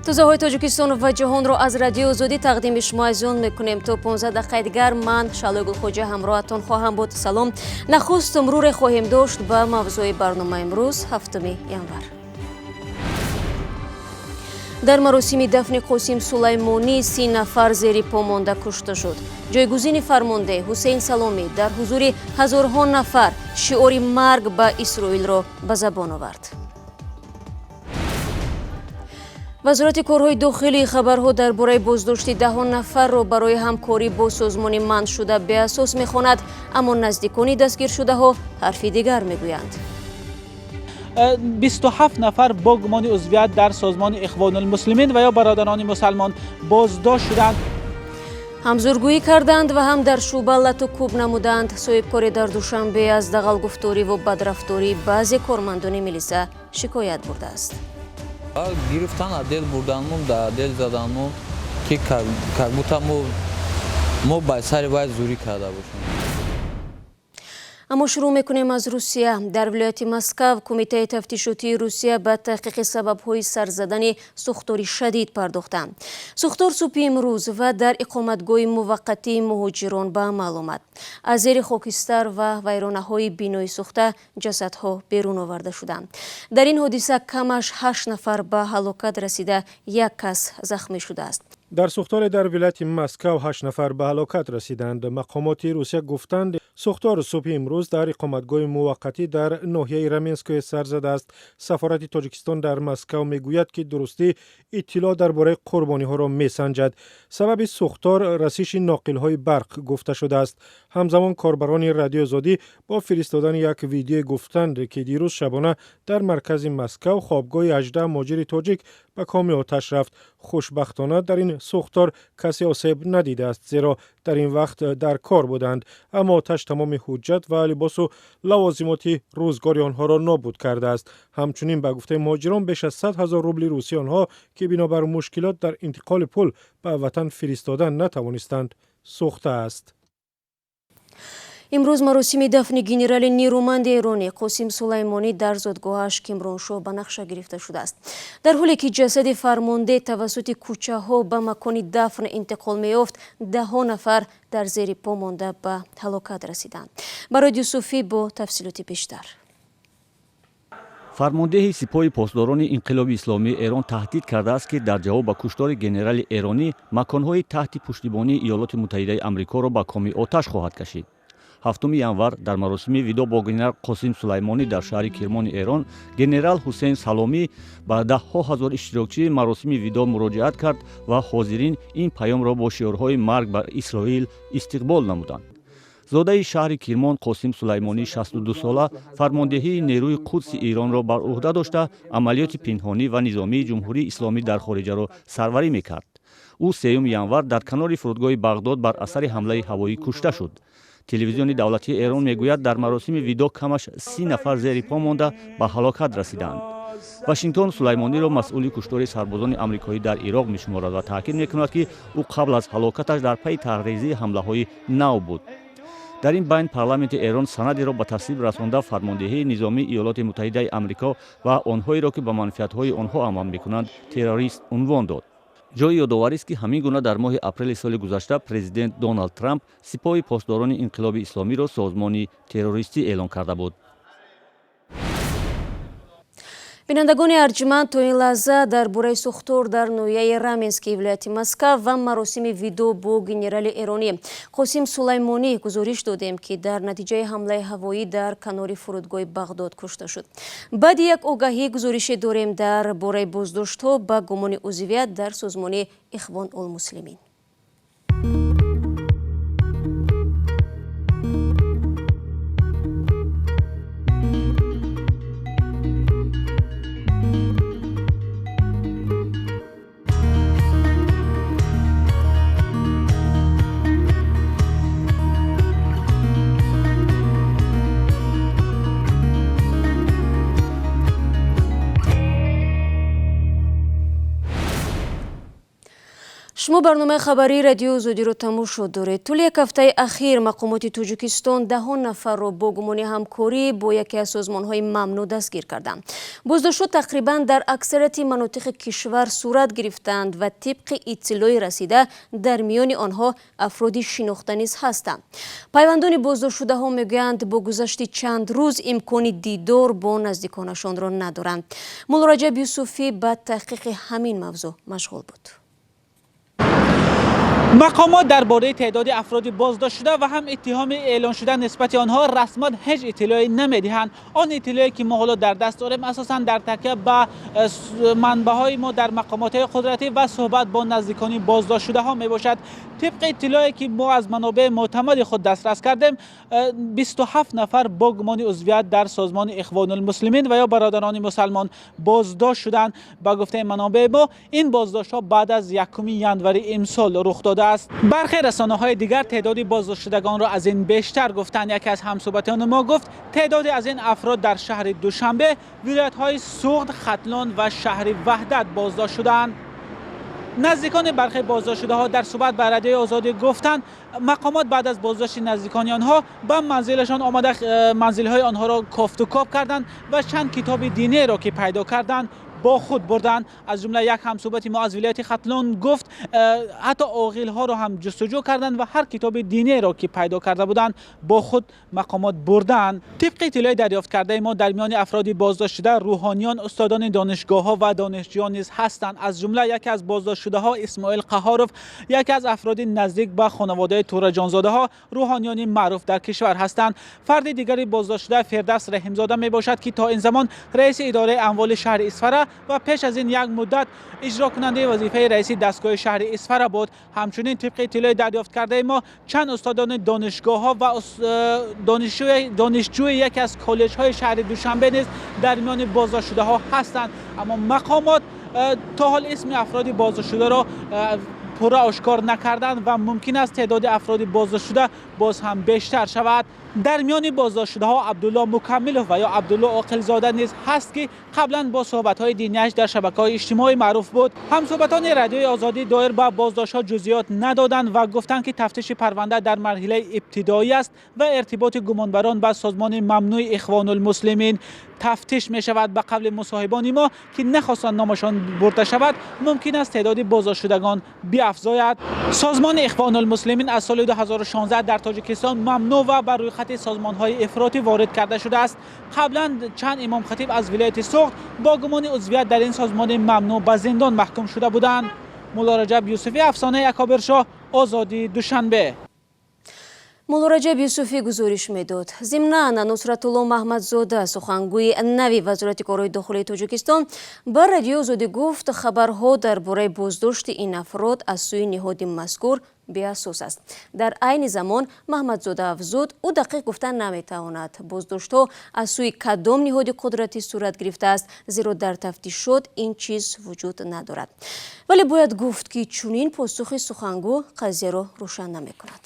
Тозаҳои Тоҷикистон ва ҷаҳонро аз Радиои Озодӣ тақдими шумо азизон мекунем. То 15 дақиқаи дигар ман, Шаълои Гулхоҷа, ҳамроҳатон хоҳам буд. Салом. Нахуст муруре хоҳем дошт ба мавзӯи барномаи имрӯз, 7 январ. Дар маросими дафни Қосим Сулаймонӣ 30 нафар зери по монда кушта шуд. Ҷойгузини фармондеҳ Ҳусейн Саломӣ дар ҳузури ҳазорҳо нафар шиори марг ба Исроилро ба забон овард. Вазорати корҳои дохилӣ хабарҳо дар бораи боздошти даҳон нафарро барои ҳамкорӣ бо созмони манъшуда беасос мехонад, аммо наздикони дастгиршудаҳо ҳарфи дигар мегӯянд. 27 нафар бо гумони узвият дар созмони Ихвонулмуслимин ва ё Бародарони мусалмон боздошт шуданд. Ҳам зургӯӣ карданд ва ҳам дар шӯъба лату кӯб намуданд. Соҳибкоре дар Душанбе аз дағалгуфторӣ ву бадрафтории баъзе кормандони милиса шикоят бурдааст. Гирифтан, отдел бурданму, дар отдел заданму, ки как будто мо ба сари вай зурӣ карда бошем. Аммо шурӯъ мекунем аз Русия. Дар вилояти Москав Кумитаи тафтишотии Русия ба таҳқиқи сабабҳои сарзадани сӯхтори шадид пардохтанд. Сӯхтор субҳи имрӯз ва дар иқоматгоҳи муваққатии муҳоҷирон ба амал омад. Аз зери хокистар ва вайронаҳои бинои сӯхта ҷасадҳо берун оварда шуданд. Дар ин ҳодиса камаш ҳашт нафар ба ҳалокат расида, як кас захмӣ шудааст. Дар сӯхторе дар вилояти Москав ҳашт нафар ба ҳалокат расиданд. Мақомоти Русия гуфтанд, сӯхтор субҳи имрӯз дар иқоматгоҳи муваққатӣ дар ноҳияи Раменское сар задааст. Сафорати Тоҷикистон дар Москав мегӯяд, ки дурустии иттилоъ дар бораи қурбониҳоро месанҷад. Сабаби сӯхтор расиши ноқилҳои барқ гуфта шудааст. Ҳамзамон корбарони Радиои Озодӣ бо фиристодани як видеое гуфтанд, ки дирӯз шабона дар маркази Москав хобгоҳи 18 муҳоҷири тоҷик ба коми оташ рафт. Хушбахтона, дар ин сӯхтор касе осеб надидааст, зеро дар ин вақт дар кор буданд, аммо оташ тамоми ҳуҷҷат ва либосу лавозимоти рӯзгори онҳоро нобуд кардааст. Ҳамчунин, ба гуфтаи муҳоҷирон, беш аз 100 000 рубли русии онҳо, ки бинобар мушкилот дар интиқоли пул ба ватан фиристодан натавонистанд, сӯхтааст. Имрӯз маросими дафни генерали нерӯманди эронӣ Қосим Сулаймонӣ дар зодгоҳаш Кимроншоҳ ба нақша гирифта шудааст. Дар ҳоле ки ҷасади фармондеҳ тавассути кӯчаҳо ба макони дафн интиқол меёфт, даҳҳо нафар дар зери по монда ба ҳалокат расиданд. Барои Юсуфӣ бо тафсилоти бештар. Фармондеҳи Сипоҳи Посдорони Инқилоби Исломии Эрон таҳдид кардааст, ки дар ҷавоб ба куштори генерали эронӣ маконҳои таҳти пуштибонии Иёлоти Муттаҳидаи Амрикоро ба коми оташ хоҳад кашид. 7 январ дар маросими видоъ бо генерал Қосим Сулаймонӣ дар шаҳри Кирмони Эрон генерал Ҳусейн Саломӣ ба даҳҳо ҳазор иштирокчии маросими видоъ муроҷиат кард ва ҳозирин ин паёмро бо шиорҳои марг бар Исроил истиқбол намуданд. Зодаи шаҳри Кирмон, Қосим Сулаймонӣ 62сола фармондеҳии нерӯи Қудси Эронро бар ӯҳда дошта, амалиёти пинҳонӣ ва низомии Ҷумҳурии Исломӣ дар хориҷаро сарварӣ мекард. Ӯ 3 январ дар канори фурудгоҳи Бағдод бар асари ҳамлаи ҳавоӣ кушта шуд. Телевизиони давлатии Эрон мегӯяд, дар маросими видоъ камаш 30 нафар зери по монда ба ҳалокат расиданд. Вашингтон Сулаймониро масъули куштори сарбозони амрикоӣ дар Ироқ мешуморад ва таъкид мекунад, ки ӯ қабл аз ҳалокаташ дар пайи тарҳрезии ҳамлаҳои нав буд. Дар ин байн парламенти Эрон санадеро ба тасвиб расонда, фармондеҳии низомии Иёлоти Муттаҳидаи Амрико ва онҳоеро, ки ба манфиатҳои онҳо амал мекунанд, террорист унвон дод. Ҷои ёдоварист, ки ҳамин гуна дар моҳи апрели соли гузашта президент Доналд Трамп Сипоҳи Посдорони Инқилоби Исломиро созмони террористӣ эълон карда буд. Бинандагони арҷманд, то ин лаҳза дар бораи сӯхтор дар ноҳияи Раменскии вилояти Москав ва маросими видоъ бо генерали эронӣ Қосим Сулаймонӣ гузориш додем, ки дар натиҷаи ҳамлаи ҳавоӣ дар канори фурудгоҳи Бағдод кушта шуд. Баъди як огаҳӣ гузорише дорем дар бораи боздоштҳо ба гумони узвият дар созмони Ихвон улмуслимин. Шумо барномаи хабарии Радиои Озодиро тамошо доред. Тӯли як ҳафтаи ахир мақомоти Тоҷикистон даҳон нафарро бо гумони ҳамкорӣ бо яке аз созмонҳои мамнӯъ дастгир карданд. Боздоштҳо тақрибан дар аксарияти манотиқи кишвар сурат гирифтанд ва тибқи иттилои расида дар миёни онҳо афроди шинохта низ ҳастанд. Пайвандони боздоштшудаҳо мегӯянд, бо гузашти чанд рӯз имкони дидор бо наздиконашонро надоранд. Муллораҷаб Юсуфӣ ба таҳқиқи ҳамин мавзӯъ машғул буд. Мақомот дар бораи теъдоди афроди боздоштшуда ва ҳам иттиҳоми эълоншуда нисбати онҳо расман ҳеҷ иттилоъе намедиҳанд. Он иттилоъе, ки мо ҳоло дар даст дорем, асосан дар такя ба манбаъҳои мо дар мақомотҳои қудратӣ ва суҳбат бо наздикони боздоштшудаҳо мебошад. Тибқи иттилоъе, ки мо аз манобеи мӯътамади худ дастрас кардем, 27 нафар бо гумони узвият дар созмони Ихвонулмуслимин ва ё Бародарони мусалмон боздошт шуданд. Ба гуфтаи манобеи мо, ин боздоштҳо баъд аз 1 январи имсол рух додааст. Бархе расонаҳои дигар теъдоди боздоштшудагонро аз ин бештар гуфтанд. Яке аз ҳамсӯҳбатиёни мо гуфт, теъдоде аз ин афрод дар шаҳри Душанбе, вилоятҳои Суғд, Хатлон ва шаҳри Ваҳдат боздошт шудаанд. Наздикони бархе боздоштшудаҳо дар суҳбат ба Радиои Озодӣ гуфтанд, мақомот баъд аз боздошти наздикони онҳо ба манзилашон омада, манзилҳои онҳоро кофтукоб карданд ва чанд китоби диниеро, ки пайдо карданд, бо худ бурданд. Аз ҷумла як ҳамсӯҳбати мо аз вилояти Хатлон гуфт, ҳатто оғилҳоро ҳам ҷустуҷӯ карданд ва ҳар китоби диниеро, ки пайдо карда буданд, бо худ мақомот бурданд. Тибқи иттилои дарёфткардаи мо, дар миёни афроди боздоштшуда рӯҳониён, устодони донишгоҳҳо ва донишҷӯён низ ҳастанд. Аз ҷумла яке аз боздоштшудаҳо, Исмоил Қаҳоров, яке аз афроди наздик ба хонаводаи Тӯраҷонзодаҳо, рӯҳониёни маъруф дар кишвар ҳастанд. Фарди дигари боздоштшуда Фирдавс Раҳимзода мебошад, ки то ин замон раиси идораи амволи шаҳри Исфара ва пеш аз ин як муддат иҷрокунандаи вазифаи раиси дастгоҳи шаҳри Исфара буд. Ҳамчунин, тибқи иттилои дарёфткардаи мо, чанд устодони донишгоҳҳо ва донишҷӯи яке аз коллеҷҳои шаҳри Душанбе низ дар миёни боздоштшудаҳо ҳастанд. Аммо мақомот то ҳол исми афроди боздоштшударо пурра ошкор накарданд ва мумкин аст теъдоди афроди боздоштшуда боз ҳам бештар шавад. Дар миёни боздоштшудаҳо Абдулло Мукаммилов ва ё Абдулло Оқилзода низ ҳаст, ки қаблан бо суҳбатҳои динияш дар шабакаҳои иҷтимоӣ маъруф буд. Ҳамсӯҳбатони Радиои Озодӣ доир ба боздоштҳо ҷузъиёт надоданд ва гуфтанд, ки тафтиши парванда дар марҳилаи ибтидоӣ аст ва иртиботи гумонбарон ба созмони мамнӯи Ихвонулмуслимин тафтиш мешавад. Ба қавли мусоҳибони мо, ки нахостанд номашон бурда шавад, мумкин аст теъдоди боздоштшудагон биафзояд. Созмони Ихвонулмуслимин аз соли 2016 дар Тоҷикистон мамнӯъ ва ба рӯйхати созмонҳои ифротӣ ворид карда шудааст. Қаблан чанд имомхатиб аз вилояти Суғд бо гумони узвият дар ин созмони мамнӯъ ба зиндон маҳкум шуда буданд. Муллораҷаб Юсуфӣ, Афсонаи Акобиршоҳ, Озодӣ, Душанбе. Муллораҷаб Юсуфӣ гузориш медод. Зимнан, Нусратулло Маҳмадзода, сухангӯи нави Вазорати корҳои дохилии Тоҷикистон, ба Радиои Озодӣ гуфт, хабарҳо дар бораи боздошти ин афрод аз сӯи ниҳоди мазкур беасос аст. Дар айни замон, Маҳмадзода афзуд, ӯ дақиқ гуфта наметавонад, боздоштҳо аз сӯи кадом ниҳоди қудратӣ сурат гирифтааст, зеро дар тафтишот ин чиз вуҷуд надорад. Вале бояд гуфт, ки чунин посухи сухангӯ қазияро рӯшан намекунад.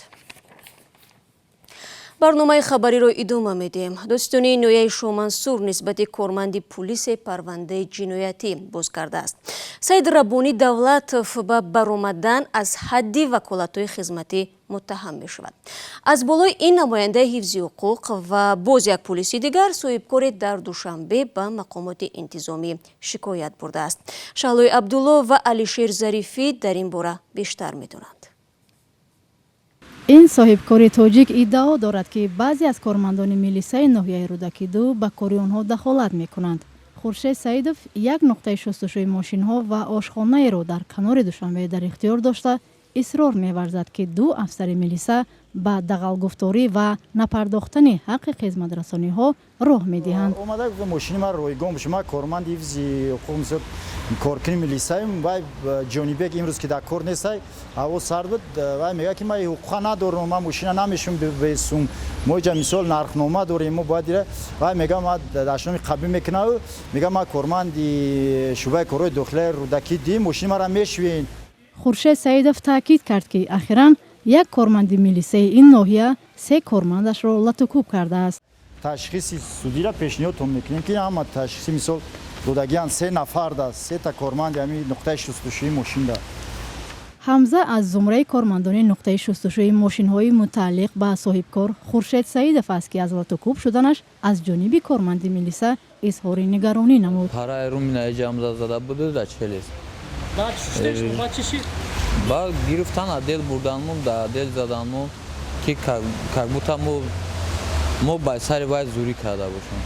Барномаи хабариро идома медиҳем. Додситонии ноҳияи Шомансур нисбати корманди пулисе парвандаи ҷиноятӣ боз кардааст. Саид Раббонӣ Давлатов ба баромадан аз ҳадди ваколатҳои хизматӣ муттаҳам мешавад. Аз болои ин намояндаи ҳифзи ҳуқуқ ва боз як пулиси дигар соҳибкоре дар Душанбе ба мақомоти интизомӣ шикоят бурдааст. Шаҳлои Абдулло ва Алишер Зарифӣ дар ин бора бештар медонанд. Ин соҳибкори тоҷик иддао дорад, ки баъзе аз кормандони милисаи ноҳияи Рӯдакиду ба кори онҳо дахолат мекунанд. Хуршед Саидов як нуқтаи шустушӯи мошинҳо ва ошхонаеро дар канори Душанбе дар ихтиёр дошта, исрор меварзад, ки ду афсари милиса ба дағалгуфторӣ ва напардохтани ҳаққи хизматрасониҳо роҳ медиҳанд. Омада гуфта, мошини ман ройгон боша. Ман корманди ҳифзи ҳуқуқ, мисол, коркуни милисаем. Вай Ҷонибек имрӯз ки дар кор нестай, ҳаво сард буд, вай мегӯяд, ки ман ҳуқуқа надорам, ман мошина намешум бесум, мо иҷа, мисол, нархнома дорем, мо бояд. Вай мега, ман дашноми қабил мекунав, мега, ман корманди шӯъбаи корҳои дохилияи Рӯдакӣ дим, мошини маро мешӯен. Хуршед Саидов таъкид кард, ки ахиран як корманди милисаи ин ноҳия се кормандашро латукӯб кардааст. Ташхиси судиро пешниҳодтон мекунем, ки ҳама ташхиси, мисол, додагиан се нафар да, сета корманди ҳами нуқтаи шустушӯии мошин да. Ҳамза аз зумраи кормандони нуқтаи шустушӯи мошинҳои мутааллиқ ба соҳибкор Хуршед Саидов аст, ки аз латукӯб шуданаш аз ҷониби корманди милиса изҳори нигаронӣ намуд. Параи румина ҷамза зада буду да челес. Баъд гирифтан, отдел бурданму, да отдел заданму, ки как будто мо ба сари вай зӯрӣ карда бошем.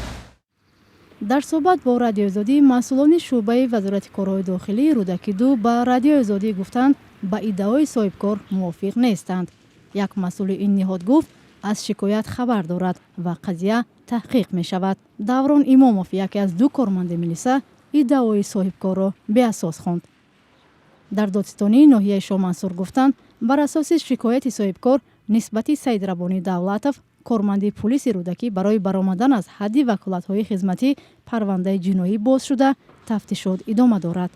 Дар суҳбат бо Радиои Озодӣ масъулони шӯъбаи Вазорати корҳои дохилии Рӯдакиду ба Радиои Озодӣ гуфтанд, ба иддаои соҳибкор мувофиқ нестанд. Як масъули ин ниҳод гуфт, аз шикоят хабар дорад ва қазия таҳқиқ мешавад. Даврон Имомов, яке аз ду корманди милиса, иддаои соҳибкорро беасос хонд. Дар додситонии ноҳияи Шоҳмансур гуфтанд, бар асоси шикояти соҳибкор нисбати Саидраббонӣ Давлатов, корманди пулиси Рӯдакӣ, барои баромадан аз ҳадди ваколатҳои хизматӣ парвандаи ҷиноӣ боз шуда, тафтишот идома дорад.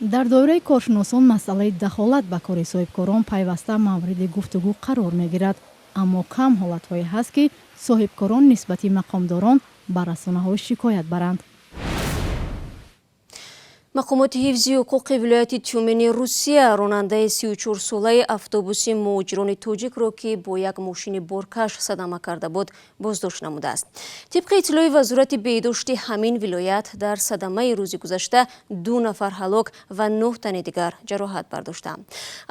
Дар доираи коршиносон масъалаи дахолат ба кори соҳибкорон пайваста мавриди гуфтугӯ қарор мегирад, аммо кам ҳолатҳое ҳаст, ки соҳибкорон нисбати мақомдорон ба расонаҳо шикоят баранд. Мақомоти ҳифзи ҳуқуқи вилояти Тюмени Русия ронандаи 34-солаи автобуси муҳоҷирони тоҷикро, ки бо як мошини боркаш садама карда буд, боздошт намудааст. Тибқи иттилои Вазорати беҳдошти ҳамин вилоят, дар садамаи рӯзи гузашта ду нафар ҳалок ва нӯҳ тани дигар ҷароҳат бардоштанд.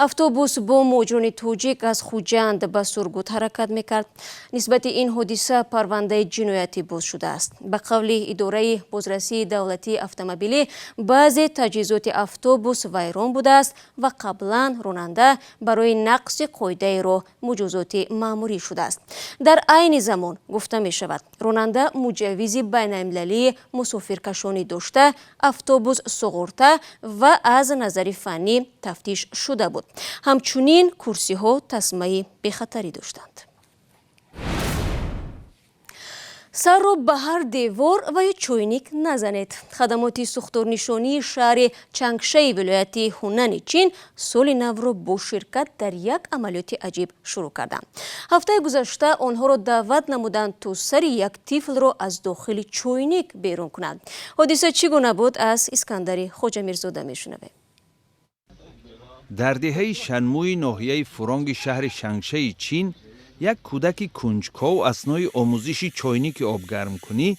Автобус бо муҳоҷирони тоҷик аз Хуҷанд ба Сургут ҳаракат мекард. Нисбати ин ҳодиса парвандаи ҷиноятӣ боз шудааст. Ба қавли идораи бозрасии давлатии автомобилӣ, баъзе таҷҳизоти автобус вайрон будааст ва қаблан ронанда барои нақзи қоидаи роҳ муҷозоти маъмурӣ шудааст. Дар айни замон, гуфта мешавад, ронанда муҷаввизи байналмилалии мусофиркашонӣ дошта, автобус суғурта ва аз назари фаннӣ тафтиш шуда буд. Ҳамчунин курсиҳо тасмаи бехатарӣ доштанд. Сарро ба ҳар девор ва ё чойник назанед. Хадамоти сӯхторнишонии шаҳри Чангшаи вилояти Ҳунани Чин соли навро бо ширкат дар як амалиёти аҷиб шурӯъ карданд. Ҳафтаи гузашта онҳоро даъват намуданд, то сари як тифлро аз дохили чойник берун кунанд. Ҳодиса чӣ гуна буд, аз Искандари Хоҷамирзода мешунавем. Дар деҳаи Шанмӯи ноҳияи Фуронги шаҳри Шангшаи Чин як кӯдаки кунҷков аснои омӯзиши чойники обгармкунӣ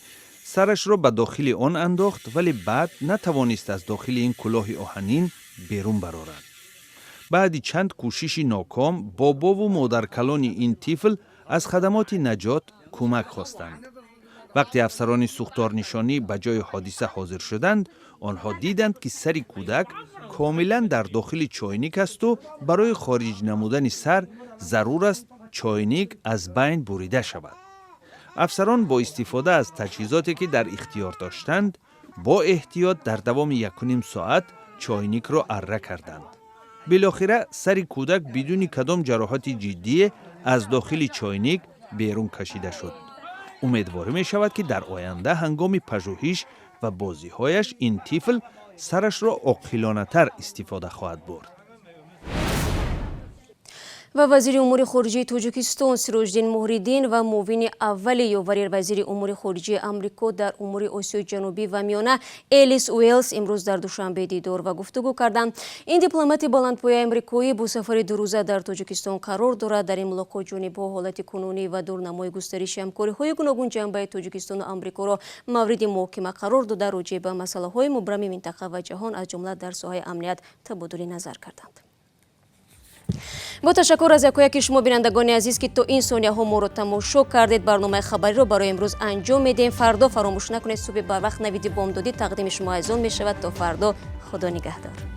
сарашро ба дохили он андохт, вале баъд натавонист аз дохили ин кулоҳи оҳанин берун барорад. Баъди чанд кӯшиши ноком бобову модаркалони ин тифл аз хадамоти наҷот кӯмак хостанд. Вақте афсарони сӯхторнишонӣ ба ҷои ҳодиса ҳозир шуданд, онҳо диданд, ки сари кӯдак комилан дар дохили чойник асту барои хориҷ намудани сар зарур аст чойник аз байн бурида шавад. Афсарон бо истифода аз таҷҳизоте, ки дар ихтиёр доштанд, бо эҳтиёт дар давоми 1,5 соат чойникро арра карданд. Билохира сари кӯдак бидуни кадом ҷароҳати ҷиддие аз дохили чойник берун кашида шуд. Умедворӣ мешавад, ки дар оянда ҳангоми пажӯҳиш ва бозиҳояш ин тифл сарашро оқилонатар истифода хоҳад бурд. Ва вазири умури хориҷии Тоҷикистон Сироҷиддин Муҳриддин ва муовини аввали ёвари вазири умури хориҷии Амрико дар умури Осиёи Ҷанубӣ ва Миёна Элис Уэллс имрӯз дар Душанбе дидор ва гуфтугӯ карданд. Ин дипломати баландпояи амрикоӣ бо сафари дурӯза дар Тоҷикистон қарор дорад. Дар ин мулоқот ҷонибҳо ҳолати кунунӣ ва дурнамои густариши ҳамкориҳои гуногунҷанбаи Тоҷикистону Амрикоро мавриди муҳокима қарор дода, роҷеъ ба масъалаҳои мубрами минтақа ва ҷаҳон, аз ҷумла дар соҳаи амният, табодули назар карданд. Бо ташаккур аз якояки шумо, бинандагони азиз, ки то ин сонияҳо моро тамошо кардед, барномаи хабариро барои имрӯз анҷом медиҳем. Фардо фаромӯш накунед, субҳи барвақт Навиди бомдодӣ тақдими шумо азизон мешавад. То фардо, Худо нигаҳдор.